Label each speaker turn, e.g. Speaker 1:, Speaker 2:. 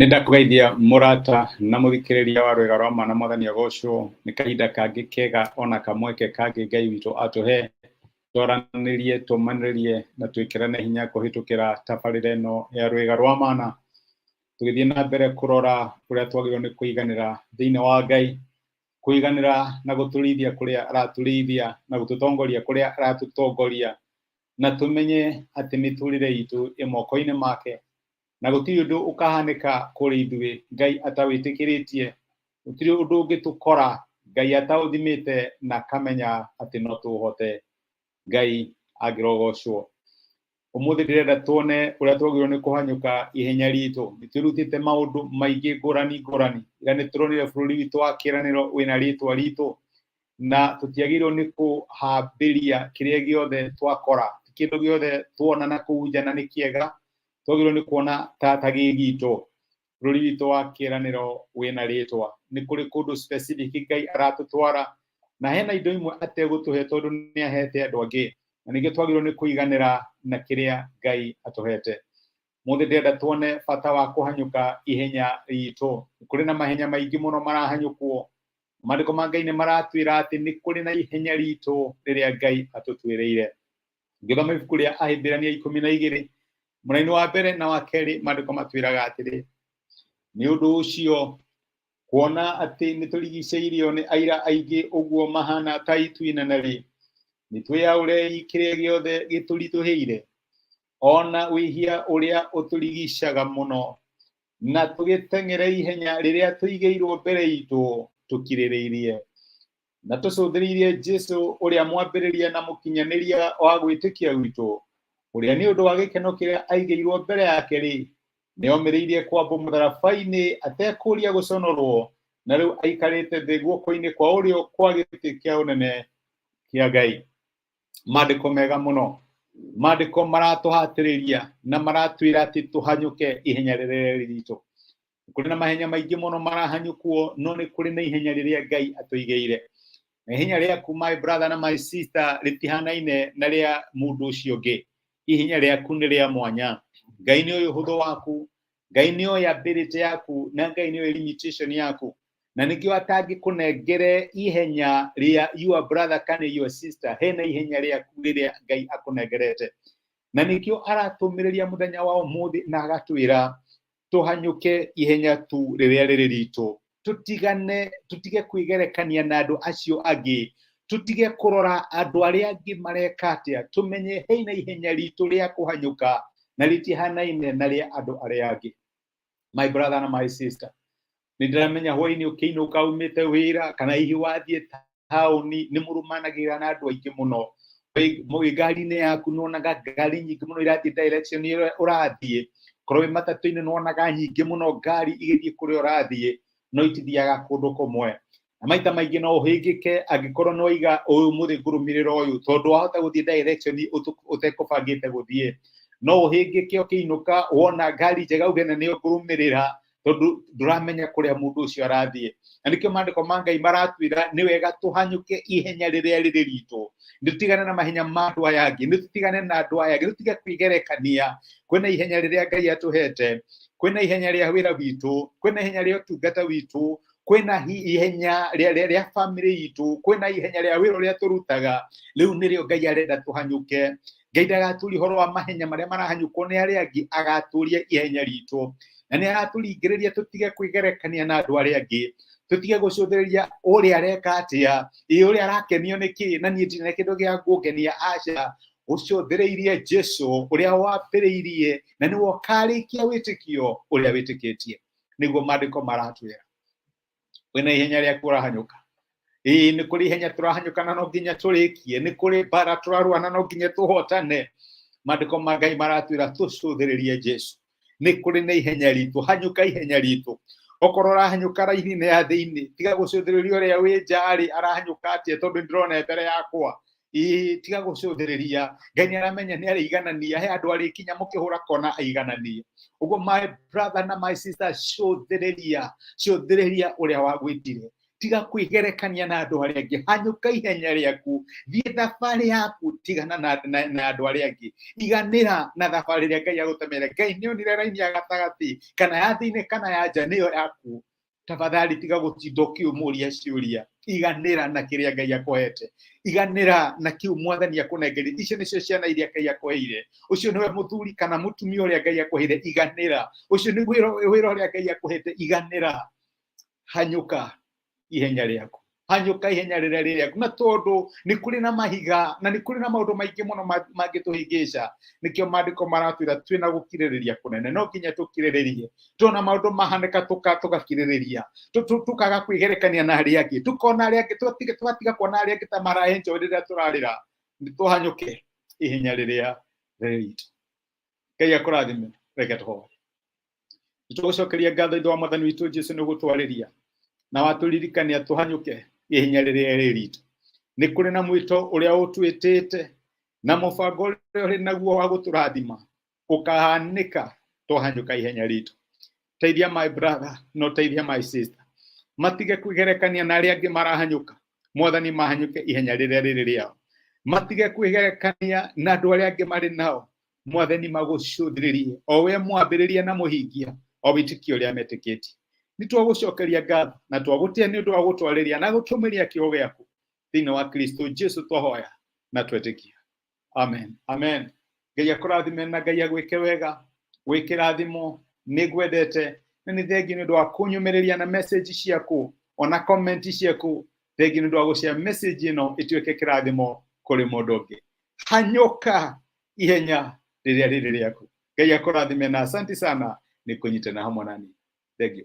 Speaker 1: Nĩ ndakũgeithia mũrata na mũthikĩrĩria wa rwĩga rwa ma na mwathani agocwo. Nĩ kahinda kangĩ kega ona kamweke kangĩ Ngai witũ atũhe twaranĩrie, tũmanĩrie na twĩkĩrane hinya kũhĩtũkĩra tabarĩra ĩno ya rwĩga rwa mana, tũgĩthiĩ na mbere kũrora ũrĩa twagĩrĩirwo nĩ kũiganĩra thĩinĩ wa Ngai, kũiganĩra na gũtũrĩithia kũrĩa aratũrĩithia na gũtũtongoria kũrĩa aratũtongoria, na tũmenye atĩ mĩtũrĩre itũ ĩ moko-inĩ make na gũtirĩ ũndũ ũkahanĩka kũrĩ ithuĩ Ngai atawĩtĩkĩrĩtie, gũtirĩ ũndũ ũngĩtũkora Ngai ataũthimĩte na akamenya atĩ no tũũhote. Ngai angĩrogocwo. Ũmũthĩ ndĩrenda tuone ũrĩa twagĩrĩirwo nĩ kũhanyũka ihenya ritũ. Nĩ twĩrutĩte maũndũ maingĩ ngũrani ngũrani. Ira nĩ tũronire bũrũri witũ wa kĩĩranĩro wĩna rĩtwa ritũ na tũtiagĩrĩirwo nĩ kũhambĩria kĩrĩa gĩothe twakora. Ti kĩndũ gĩothe tuona na kũu nja na nĩ kĩega twagĩrĩirwo nĩ kuona ta gĩ gitũ. Bũrũri witũ wa kĩĩranĩro wĩna rĩtwa. Nĩ kũrĩ kũndũ specific Ngai aratũtwara na hena indo imwe ategũtũhe tondũ nĩ ahete andũ angĩ, na ningĩ twagĩrĩirwo nĩ kũiganĩra na kĩrĩa Ngai atũhete. Mũthĩ ndĩrenda tuone bata wa kũhanyũka ihenya ritũ. Nĩ kũrĩ na mahenya maingĩ mũno marahanyũkwo. Maandĩko ma Ngai nĩ maratwĩra atĩ nĩ kũrĩ na ihenya ritũ rĩrĩa Ngai atũtuĩrĩire. Ngĩthoma ibuku rĩa Ahibirania 12 mũraini wa mbere na wa kerĩ, maandĩko matwĩraga atĩrĩ, nĩ ũndũ ũcio kuona atĩ nĩ tũrigicĩirio nĩ aira aingĩ ũguo mahana ta itu inene-rĩ, nĩ twĩyaũrei kĩrĩa gĩothe gĩtũritũhĩire, ona wĩhia ũrĩa ũtũrigicaga mũno, na tũgĩteng'ere ihenya rĩrĩa tũigĩirwo mbere itũ tũkirĩrĩirie, na tũcũthĩrĩirie Jesu ũrĩa mwambĩrĩria na mũkinyanĩria wa gwĩtĩkia gwitũ, ũrĩa nĩ ũndũ wa gĩkeno kĩrĩa aigĩirwo mbere yake-rĩ, nĩomĩrĩirie kwambwo mũtharaba-inĩ atekũũria gũconorwo, na rĩu aikarĩte thĩ guoko-inĩ kwa ũrĩo kwa gĩtĩ kĩa ũnene kĩa Ngai. Maandĩko mega mũno, maandĩko maratũhatĩrĩria na maratwĩra atĩ tũhanyũke ihenya rĩrĩa rĩrĩ ritũ. Kũrĩ na mahenya maingĩ mũno marahanyũkwo, no nĩ kũrĩ na ihenya rĩrĩa Ngai atũigĩire. Na ihenya rĩaku, my brother na my sister, rĩtihanaine na rĩa mũndũ ũcio ũngĩ. Ihenya rĩaku nĩ rĩa mwanya. Ngai nĩ oĩ ũhũthũ waku, Ngai nĩ oĩ ability yaku, na Ngai nĩ oĩ limitation yaku, na nĩkĩo atangĩkũnengere ihenya rĩa your brother kana your sister. Hena ihenya rĩaku rĩrĩa Ngai akũnengerete, na nĩkĩo aratũmĩrĩria mũthenya wa ũmũthĩ na agatwĩra tũhanyũke ihenya tu rĩrĩa rĩrĩ ritũ, tũtigane, tũtige kwĩgerekania na andũ acio angĩ, tũtige kũrora andũ arĩa angĩ mareka atĩa, tũmenye hena ihenya ritũ rĩa kũhanyũka na rĩtihanaine na rĩa andũ arĩa angĩ. My brother na my sister, nĩ ndĩramenya hwainĩ ũkĩinũka umĩte wĩra kana hihi wathiĩ taũni nĩ mũrũmanagĩrĩra na andũ aingĩ mũno. Wĩ ngari-inĩ yaku nĩwonaga ngari nyingĩ mũno irathiĩ direction ĩrĩa ũrathiĩ. Korwo wĩ matatũ-inĩ nĩwonaga nyingĩ mũno ngari igĩthiĩ kũrĩa ũrathiĩ, no itithiaga kũndũ kũmwe. Na maita maingĩ no ũhĩngĩke angĩkorwo nĩ waiga ũyũ mũthĩ ngũrũmĩrĩra ũyũ, tondũ wahota gũthiĩ direction ũtekũbangĩte gũthiĩ. No ũhĩngĩke ũkĩinũka wona ngari njega uge na nĩyo ngũrũmĩrĩra, tondũ ndũramenya kũrĩa mũndũ ũcio arathiĩ. Na nĩkĩo maandĩko ma Ngai maratwĩra nĩ wega tũhanyũke ihenya rĩrĩa rĩrĩ ritũ, nĩ tũtigane na mahenya ma andũ aya angĩ, nĩ tũtigane na andũ aya angĩ, nĩ tũtige kwĩgerekania. Kwĩna ihenya rĩrĩa Ngai atũhete, kwĩna ihenya rĩa wĩra witũ, kwĩna ihenya rĩa ũtungata witũ, kwĩna ihenya rĩa bamĩrĩ itũ, kwĩna ihenya rĩa wĩra ũrĩa tũrutaga. Rĩu nĩrĩo Ngai arenda tũhanyũke. Ngai ndagatũria ũhoro wa mahenya marĩa marahanyũkwo nĩ arĩa angĩ, agatũria ihenya ritũ. Na nĩ aratũringĩrĩria tũtige kwĩgerekania na andũ arĩa angĩ, tũtige gũcũthĩrĩria ũrĩa areka atĩa, ĩ ũrĩa arakenio nĩ kĩ na niĩ ndirĩ na kĩndũ gĩa kũngenia. Aca, ũcũthĩrĩirie Jesu ũrĩa wambĩrĩirie na nĩwe ũkarĩkia wĩtĩkio ũrĩa wĩtĩkĩtie. Nĩguo maandĩko maratwĩra. Wĩna ihenya rĩaku ũrahanyũka. Ĩĩ, nĩ kũrĩ ihenya tũrahanyũka na no nginya tũrĩkie, nĩ kũrĩ mbara tũrarũa na no nginya tũhotane. Maandĩko ma Ngai maratwĩra tũcũthĩrĩrie Jesu. Nĩ kũrĩ na ihenya ritũ, hanyũka ihenya ritũ. Okorwo ũrahanyũka raini-inĩ ya thĩinĩ, tiga gũcũthĩrĩria ũrĩa wĩ nja rĩ arahanyũka atĩa, tondũ nĩndĩrona mbere yakwa. Ĩĩ, tiga gũcũthĩrĩria. Ngai nĩ aramenya nĩ arĩiganania, he andũ arĩkinya mũkĩhũra kona aigananie. Ũguo my brother na my sister, cũthĩrĩria, cũthĩrĩria ũrĩa wagwĩtire. Tiga kwĩgerekania na andũ arĩa angĩ, hanyũka ihenya rĩaku, thiĩ thabarĩ yaku, tigana na andũ arĩa angĩ, iganĩra na thabarĩ ĩrĩa Ngai agũtemere. Ngai nĩ onire raini ya gatagatĩ, kana ya thĩinĩ kana ya nja, nĩyo yaku. Tafadhali tiga gũtinda ũkĩũmũria ciũria, iganĩra na kĩrĩa Ngai akũhete, iganĩra na kĩu Mwathani akũnengeire. Icio nĩcio ciana iria Ngai akũheire, ũcio nĩwe mũthuri kana mũtumia ũrĩa Ngai akũheire, iganĩra. Ũcio nĩ wĩra ũrĩa Ngai akũhete, iganĩra. Hanyũka ihenya rĩaku, hanyũka ihenya rĩrĩa rĩ rĩaku. Na tondũ nĩ kũrĩ na mahiga na nĩ kũrĩ na maũndũ maingĩ mũno mangĩtũhĩngĩca, nĩkĩo maandĩko maratwĩra twĩna gũkirĩrĩria kũnene. No nginya tũkirĩrĩrie tuona maũndũ mahanĩka, tũgakirĩrĩria, tũkaga kwĩgerekania na arĩa angĩ, tukona arĩa angĩ, tũgatiga kuona arĩa angĩ ta maraenjoy rĩrĩa tũrarĩra. Nĩ tũhanyũke ihenya rĩrĩa rĩrĩ ritũ. Ngai akũrathime. Reke tũhoe. Nĩtũgũcokeria ngatho ithe wa Mwathani witũ Jesu nĩ gũtwarĩria na watũririkania tũhanyũke ihenya rĩrĩa rĩ ritũ. Nĩ kũrĩ na mwĩto ũrĩa ũtwĩtĩte na mũbango ũrĩa ũrĩ naguo wa gũtũrathima ũkahanĩka twahanyũka ihenya ritũ. Teithia my brother no teithia my sister matige kwĩgerekania na arĩa angĩ marahanyũka. Mwathani, mahanyũke ihenya rĩrĩa rĩrĩ rĩao, matige kwĩgerekania na andũ arĩa angĩ marĩ nao. Mwathani, magũcũthĩrĩrie o we mwambĩrĩria na mũhingia o wĩtĩkio ũrĩa metĩkĩtie. Nĩ twagũcokeria ngatho na twagũtĩa nĩ ũndũ wa gũtwarĩria na gũtũmĩria kiugo gĩaku. Thĩinĩ wa Kristo Jesu twahoya na twetĩkia, amen, amen. Ngai akũrathime na Ngai agwĩke wega. Wĩ kĩrathimo, nĩ ngwendete na nĩ thengi nĩ ũndũ wa kũnyũmĩrĩria na message ciaku ona comment ciaku. Thengi nĩ ũndũ wa gũshare message ĩno ĩtuĩke kĩrathimo kũrĩ mũndũ ũngĩ. Hanyũka ihenya rĩrĩa rĩrĩ rĩaku. Ngai akũrathime na asanti sana nĩ kũnyitana hamwe nani. Thank you.